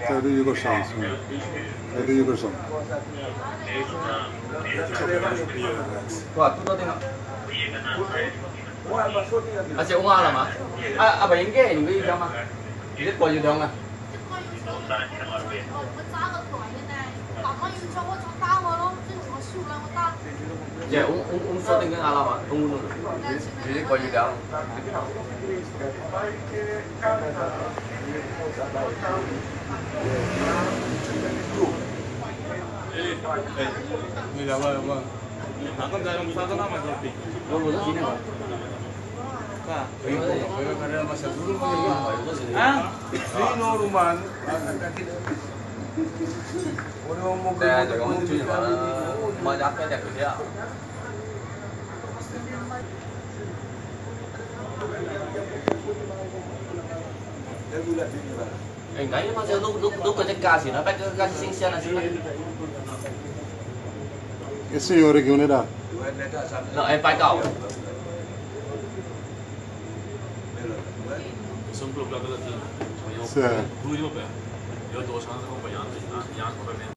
Sa di Yugorsão, sì. Sa di Yugorsão. Wah, tu tengok. 而且我了嘛？啊啊，不应该，你可以讲嘛？你这过就中啊。姐，我说那个阿拉嘛，我你这过就中。你两个两个，我是今天。对，就咁转完啦，买一隻佢啲啊。唔緊要嘛，就碌碌碌嗰隻價錢啦，不過價錢新鮮啦先啦。 E signore che non era? No, è 8、9。 Sì.